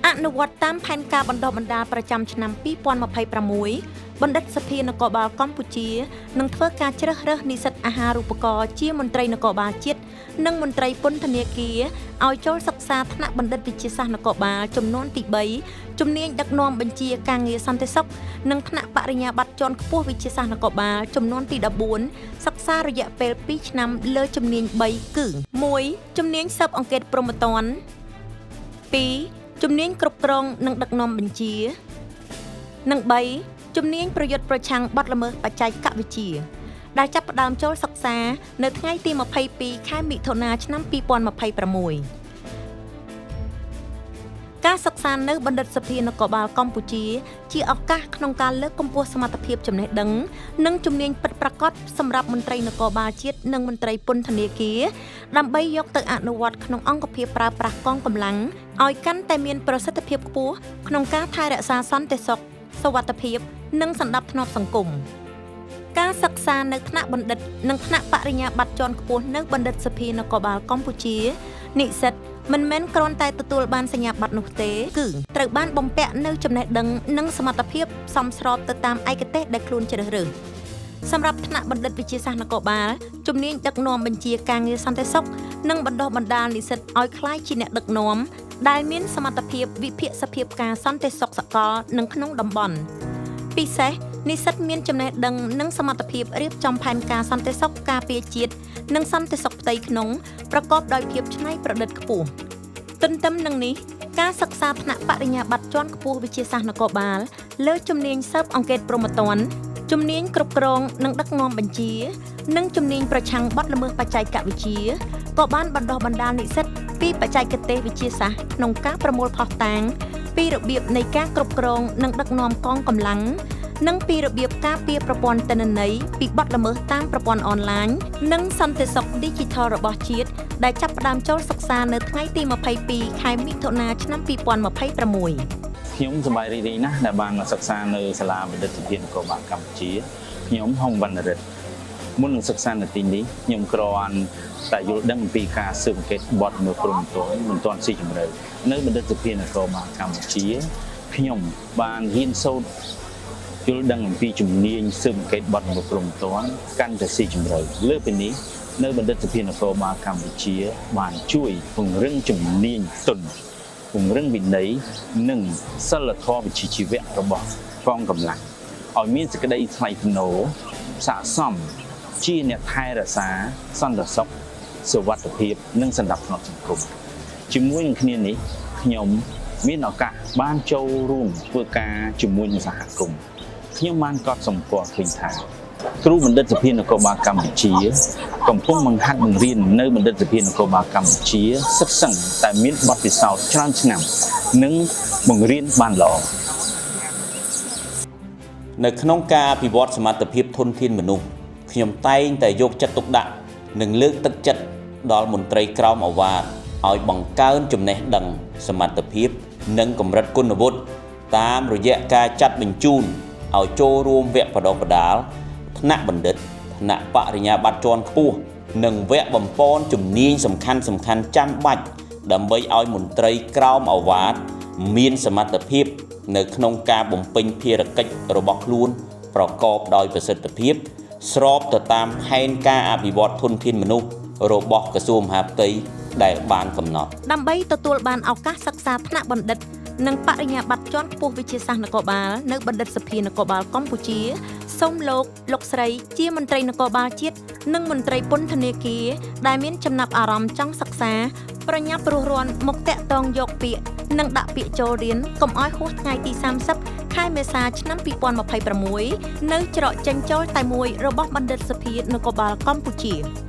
អនុវត្តតាមផែនការបណ្ដុះបណ្ដាលប្រចាំឆ្នាំ2026បណ្ឌិតសភានគរបាលកម្ពុជានឹងធ្វើការជ្រើសរើសនិស្សិតអាហារូបករណ៍ជាមន្ត្រីនគរបាលជាតិនិងមន្ត្រីពន្ធនាគារឲ្យចូលសិក្សាថ្នាក់បណ្ឌិតវិទ្យាសាស្ត្រនគរបាលចំនួនទី3ជំនាញដឹកនាំបញ្ជាការងារសន្តិសុខនិងថ្នាក់បរិញ្ញាបត្រជាន់ខ្ពស់វិទ្យាសាស្ត្រនគរបាលចំនួនទី14សិក្សារយៈពេល2ឆ្នាំលើជំនាញ3គឺ1ជំនាញស៊ើបអង្កេតព្រហ្មទណ្ឌ2ជំនាញគ្រប់គ្រងនិងដឹកនាំបញ្ជានិង3ជំនាញប្រយុទ្ធប្រឆាំងបទល្មើសបច្ចេកវិទ្យាដែលចាប់ផ្ដើមចូលសិក្សានៅថ្ងៃទី22ខែមិថុនាឆ្នាំ2026ការសិក្សានៅបណ្ឌិតសភានគរបាលកម្ពុជាជាឱកាសក្នុងការលើកកម្ពស់សមត្ថភាពចំណេះដឹងនិងជំនាញពិតប្រាកដសម្រាប់មន្ត្រីនគរបាលជាតិនិងមន្ត្រីពន្ធនាគារដើម្បីយកទៅអនុវត្តក្នុងអង្គភាពប្រើប្រាស់កងកម្លាំងឲ្យកាន់តែមានប្រសិទ្ធភាពខ្ពស់ក្នុងការថែរក្សាសន្តិសុខសុវត្ថិភាពនិងសណ្ដាប់ធ្នាប់សង្គមការសិក្សានៅថ្នាក់បណ្ឌិតនិងថ្នាក់បរិញ្ញាបត្រជាន់ខ្ពស់នៅបណ្ឌិតសភានគរបាលកម្ពុជានិស្សិតមិនមែនគ្រាន់តែទទួលបានសញ្ញាបត្រនោះទេគឺត្រូវបានបំពាក់នូវចំណេះដឹងនិងសមត្ថភាពសមស្របទៅតាមឯកទេសដែលខ្លួនជ្រើសរើសសម្រាប់ថ្នាក់បណ្ឌិតវិទ្យាសាស្ត្រនគរបាលជំនាញដឹកនាំបញ្ជាការងារសន្តិសុខនិងបណ្ដុះបណ្ដាលនិស្សិតឲ្យក្លាយជាអ្នកដឹកនាំដែលមានសមត្ថភាពវិភាគសភាពការសន្តិសុខសកលនិងក្នុងតំបន់ពិសេសនិស្សិតមានចំណេះដឹងនិងសមត្ថភាពរៀបចំផែនការសន្តិសុខការពារជាតិនិងសន្តិសុខផ្ទៃក្នុងប្រកបដោយភាពច្នៃប្រឌិតខ្ពស់ទន្ទឹមនឹងនេះការសិក្សាថ្នាក់បរិញ្ញាបត្រជាន់ខ្ពស់វិទ្យាសាស្ត្រនគរបាលលើជំនាញស៊ើបអង្កេតព្រហ្មទណ្ឌជំនាញគ្រប់គ្រងនិងដឹកនាំបញ្ជានិងជំនាញប្រឆាំងបទល្មើសបច្ចេកវិទ្យាក៏បានបណ្ដុះបណ្ដាលនិស្សិតពីបច្ចេកទេសវិទ្យាសាស្ត្រក្នុងការប្រមូលភស្តុតាងពីរបៀបនៃការគ្រប់គ្រងនិងដឹកនាំកងកម្លាំងនិងពីរបៀបការពារប្រព័ន្ធទិន្នន័យពីបទល្មើសតាមប្រព័ន្ធអនឡាញនិងសន្តិសុខឌីជីថលរបស់ជាតិដែលចាប់ផ្ដើមចូលសិក្សានៅថ្ងៃទី22ខែមិថុនាឆ្នាំ2026 ខ្ញុំសប្បាយរីករាយណាស់ដែលបានមកសិក្សានៅសាលាបណ្ឌិតសភានគរបាលកម្ពុជាខ្ញុំហុងវណ្ណរិទ្ធមុននឹងសិក្សានៅទីនេះខ្ញុំគ្រាន់តែយល់ដឹងអំពីការស៊ើបអង្កេតបទល្មើសព្រហ្មទណ្ឌមិនទាន់ស៊ីជម្រៅនៅបណ្ឌិតសភានគរបាលកម្ពុជាខ្ញុំបានរៀនសូត្រយល់ដឹងអំពីជំនាញស៊ើបអង្កេតបទល្មើសព្រហ្មទណ្ឌកាន់តែស៊ីជម្រៅលើពីនេះនៅបណ្ឌិតសភានគរបាលកម្ពុជាបានជួយពង្រឹងជំនាញទន់ពង្រឹងវិន័យនិងសិលធម៌វិជ្ជាជីវៈរបស់កងកម្លាំងឲ្យមានសេចក្តីថ្លៃថ្នូរស័ក្តិសមជាអ្នកថែរក្សាសន្តិសុខសុវត្ថិភាពនិងសណ្ដាប់ធ្នាប់សង្គមជាមួយនឹងគ្នានេះខ្ញុំមានឱកាសបានចូលរួមធ្វើការជាមួយនឹងសហគមន៍ខ្ញុំបានកត់សម្គាល់ឃើញថាគ្រូបណ្ឌិតសភានគរបាលកម្ពុជាកំពុងបង្ហាត់បង្រៀននៅបណ្ឌិតសភានគរបាលកម្ពុជាសិតសឹងតែមានបទពិសោធន៍ច្រើនឆ្នាំនិងបង្រៀនបានល្អ នៅក្នុងការអភិវឌ្ឍសមត្ថភាពធនធានមនុស្សខ្ញុំតែងតែយកចិត្តទុកដាក់និងលើកទឹកចិត្តដល់មន្ត្រីក្រោមឱវាទឲ្យបង្កើនចំណេះដឹងសមត្ថភាពនិងកម្រិតគុណវុឌ្ឍិតាមរយៈការចាត់បញ្ជូនឲ្យចូលរួមវគ្គបណ្ដុះបណ្ដាលថ្នាក់បណ្ឌិតថ្នាក់បរិញ្ញាបត្រជាន់ខ្ពស់និងវគ្គបំប៉នជំនាញសំខាន់សំខាន់ចាំបាច់ដើម្បីឲ្យមន្ត្រីក្រោមឱវាទមានសមត្ថភាពនៅក្នុងការបំពេញភារកិច្ចរបស់ខ្លួនប្រកបដោយប្រសិទ្ធភាពស្របទៅតាមផែនការអភិវឌ្ឍធនធានមនុស្សរបស់ក្រសួងមហាផ្ទៃដែលបានកំណត់ ដើម្បីទទួលបានឱកាសសិក្សាថ្នាក់បណ្ឌិតនិងបរិញ្ញាបត្រជាន់ខ្ពស់វិទ្យាសាស្ត្រនគរបាលនៅបណ្ឌិតសភានគរបាលកម្ពុជាសូមលោកលោកស្រីជាមន្ត្រីនគរបាលជាតិនិងមន្ត្រីពន្ធនាគារដែលមានចំណាប់អារម្មណ៍ចង់សិក្សាប្រញាប់រួសរាន់មកតាក់ទងយកពាក្យនិងដាក់ពាក្យចូលរៀនកុំឲ្យហួសថ្ងៃទី30ខែមេសាឆ្នាំ2026នៅច្រកចេញចូលតែមួយរបស់បណ្ឌិតសភានគរបាលកម្ពុជា។